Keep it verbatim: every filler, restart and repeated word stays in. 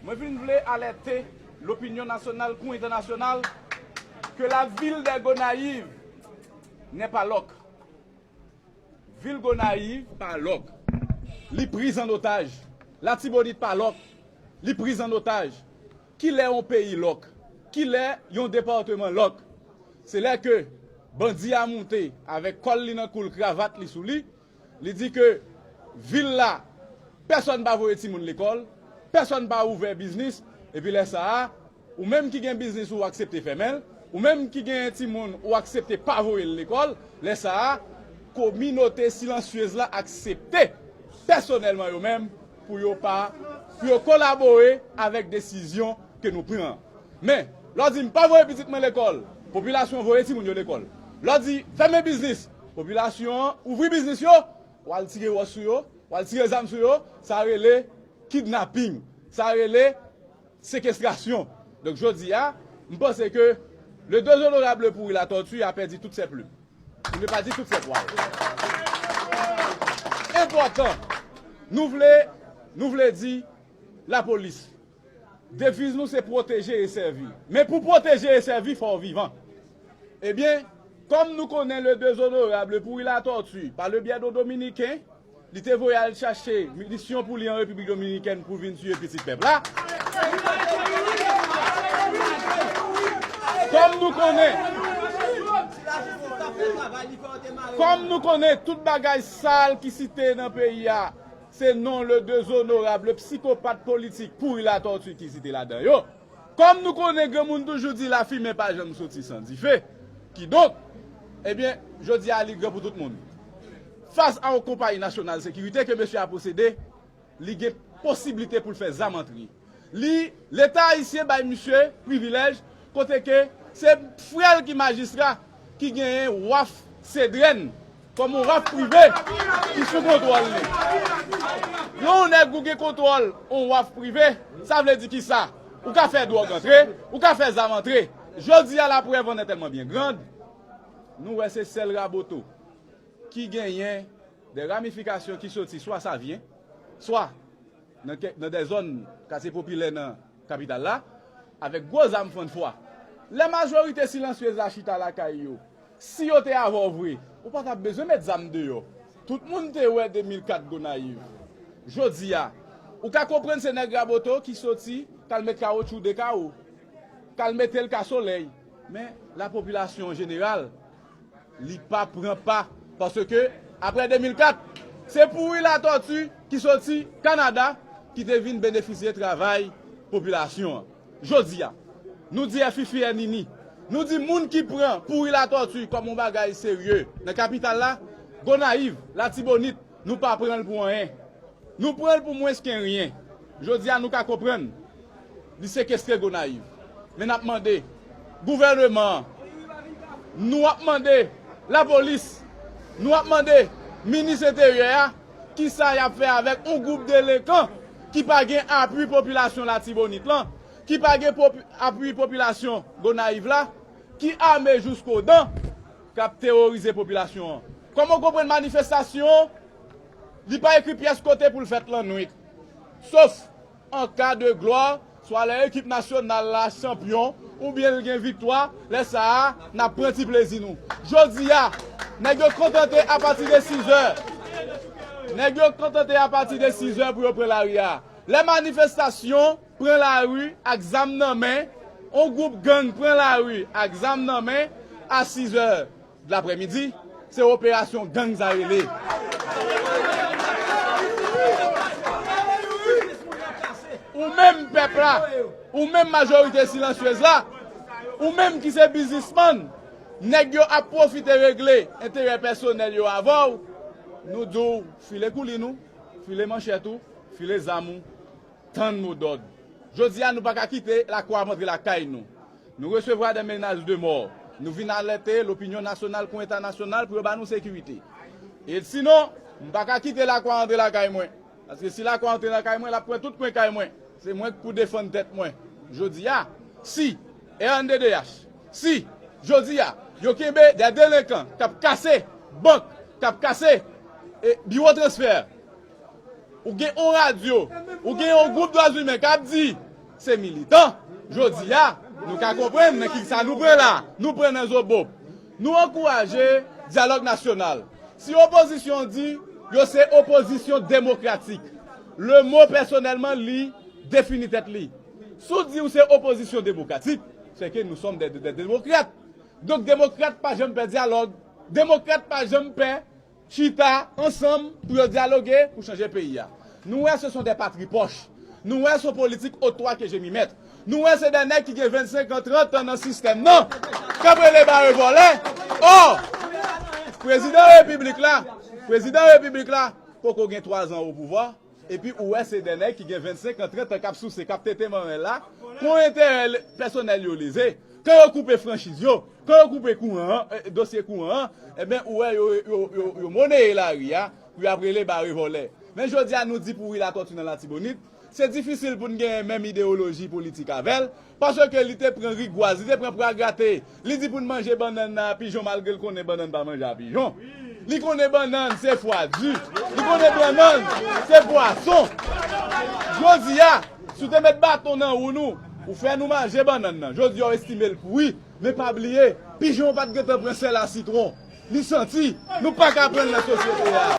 Mwen vin vle alète lopinyon nasyonal kou entènasyonal ke la ville de Gonayiv n'est pas lòk. Vil Gonayiv pa lòk. Li priz an otaj. Latibonit pa lòk. Li priz an otaj. Kilè yon peyi lòk? Kilè yon depatman lòk? Se lè ke bandi a moute avèk kòl li nan kou l, kravat li sou li, li di ke vil la, pèsonn pa voye timoun lekòl, pèsonn pa ouvè biznis, epi lè sa a, ou menm ki gen biznis ou aksepte fèmen l, ou menm ki gen timoun ou aksepte pa voye l lekòl, lè sa a, kominote silansyez la aksepte pèsonèlman yo menm pou yo pa, pou yo kolabore avèk desizyon ke nou pran an. Men, lè w di m pa voye pitit mwen lekòl, popilasyon an voye timoun yo lekòl. Lè w di fèmen biznis, popilasyon an ouvri biznis yo, w al tire wòch sou yo, w al tire zam sou yo, sa rele kidnaping, sa rele sekestrasyon. Donk, jodi a, m panse ke le dezonorable Pourri Latortue a perdu toutes ses plumes. Pour ne pas dire toutes ses poils. Enpòtan, nou vle, nou vle di lapolis, deviz nou se pwoteje e sèvi. Men pou pwoteje e sèvi, fò w vivan. Ebyen, kòm nou konnen le dezonorable Pourri Latortue, par le biais de Dominiken, li te voye al chache minisyon pou li an Repiblik Dominikèn pou vin tiye pitit pèp la. Kòm nou konnen, kòm nou konnen tout bagay sal ki site nan peyi a, se non le dezonorable psikopat politik Pourri Latortue ki site ladan yo. Kòm nou konnen granmoun toujou di lafimen pa janm soti san dife, kidonk, ebyen, jodi a li gran pou tout moun. Fas a yon konpayi nasyonal sekirite ke mesye a posede, li gen posiblite pou l fè zam antre. Li, Leta ayisyen bay misye privilèj kote ke se frè l ki majistra ki genyen waf Sedrèn kòm yon waf prive ki sou kontwòl li. Lè yon nèg ou gen kontwòl yon waf prive, sa vle di ki sa? Ou ka fè dwòg antre, ou ka fè zam antre. Jodi a, laprèv an è tèlman byen grand, nou wè se sèl Raboto ki genyen de ramifikasyon ki soti swa Savyen, swa nan kèk, nan de zòn katye popilè nan kapital la, avèk gwo zam fann fwa. Lè majorite silansyez la chita lakay yo, si yo te avè w vre, ou pa t ap bezwen met zam deyò. Tout moun te wè de mil kat Gonayiv. Jodi a, ou ka konprann se nèg Raboto ki soti, k al met kawotchou de kawo, k al mete l ka solèy. Men, lapopilasyon an jeneral, li pa pran pa. Paske, apre de mil kat, se Pourri Latortue ki soti Kanada, ki te vin benefisye travay popilasyon an. Jodi a, nou di Fifi è Nini, nou di moun ki pran Pourri Latortue kòm yon bagay serye nan kapital la, Gonayiv, Latibonit, nou pa pran l pou anyen. Nou pran l pou mwens ke ryen. Jodi a, nou ka konprann li sekestre Gonayiv. Men n ap mande gouvèneman an, nou ap mande lapolis, nou ap mande minis enteryè a, kisa y ap fè avèk yon gwoup delenkan ki pa gen apui popilasyon Latibonit lan, ki pa gen popi-, apui popilasyon Gonayiv la, ki ame jouskodan, k ap teworize popilasyon an. Kòman w konprann manifestasyon an? Li pa ekri pyès kote pou l fèt lannwit. Sof an ka de glwa, swa lè ekip nasyonal la chanpyon, oubyen l gen viktwa, lè sa a, n ap pran ti plezi nou. Jodi a, nèg yo kontante apati de sizè. Nèg yo kontante apati de sizè pou yo pran lari a. Lè manifestasyon pran lari ak zam nan men, yon gwoup gang pran lari ak zam nan men a sizè de laprèmidi, se operasyon gang sa rele. Ou menm pèp la, ou menm majorite silansyez la, ou menm ki se biznismann, nèg yo ap pwofite regle enterè pèsonèl yo avè w, nou di w file koulin ou, file manchèt ou, file zam ou, tann modòd. Jodi a, nou pa ka kite lakou ap antre lakay nou. Nou resevwa de menas de mò. Nou vin alète lopinyon nasyonal kou entènasyonal pou yo ba nou sekirite. E sinon, m pa ka kite lakou a antre lakay mwen. Paske si lakou a antre lakay mwen, l ap pran tout kwen kay mwen. Se mwen k pou defann tèt mwen. Jodi a, si R N D D H, si jodi a, yo kenbe de delenkan k ap kase bank, k ap kase, e, biwo transfè, ou gen yon radyo, ou gen yon gwoup dwa imen k ap di, Se militan. Jodi a, nou ka konprann nan ki sa nou pran la. Nou pran nan zobop. Nou ankouraje dyalòg nasyonal. Si opozisyon di yo se opozisyon demokratik, le mo pèsonèlman li defini tèt li. Si w di w se opozisyon demokratik, se ke nou sòm de, de, de demokrat. Donk, demokrat pa janm pè dyalòg. Demokrat pa janm pè chita ansanm pou yo dyaloge pou chanje peyi a. Nou wè se son de patripoch. Nou wè se yon politik otwa ke je m'y mèt. Nou wè se de nèg ki gen vennsenk an, trant an nan sistèm nan k ap rele bare vòlè. Ò, prezidan repiblik la, prezidan repiblik la poko gen twa zan o pouvwa. Epi ou wè se de nèg ki gen vennsenk an, trant an k ap souse, k ap tete manmèl la, pou enterè pèsonèl yo leze. Kan yo koupe franchiz yo, kan yo koupe kouran an, eh, dosye kouran an, ebyen ou wè yo, yo, yo, yo moneye lari a pou y ap rele bare vòlè. Men jodi a nou di pou Wi Latòti nan Latibonit, se difisil pou n genyen menm ideyoloji politik avè l, paske li te pran rigwaz, li te pran pragrate. Li di pou n manje bannann nan a pijon malgre l konnen bannann pa manje a pijon. Li konnen bannann se fwa di. Li konnen bannann se pwason. Jodi a, si w te met baton nan wou nou, ou fè nou manje bannann nan. Jodi a, w estime l pouri. Men pa bliye, pijon pa t gentan pran sèl a sitwon. Li santi, nou pa ka pran l nan sosyete a.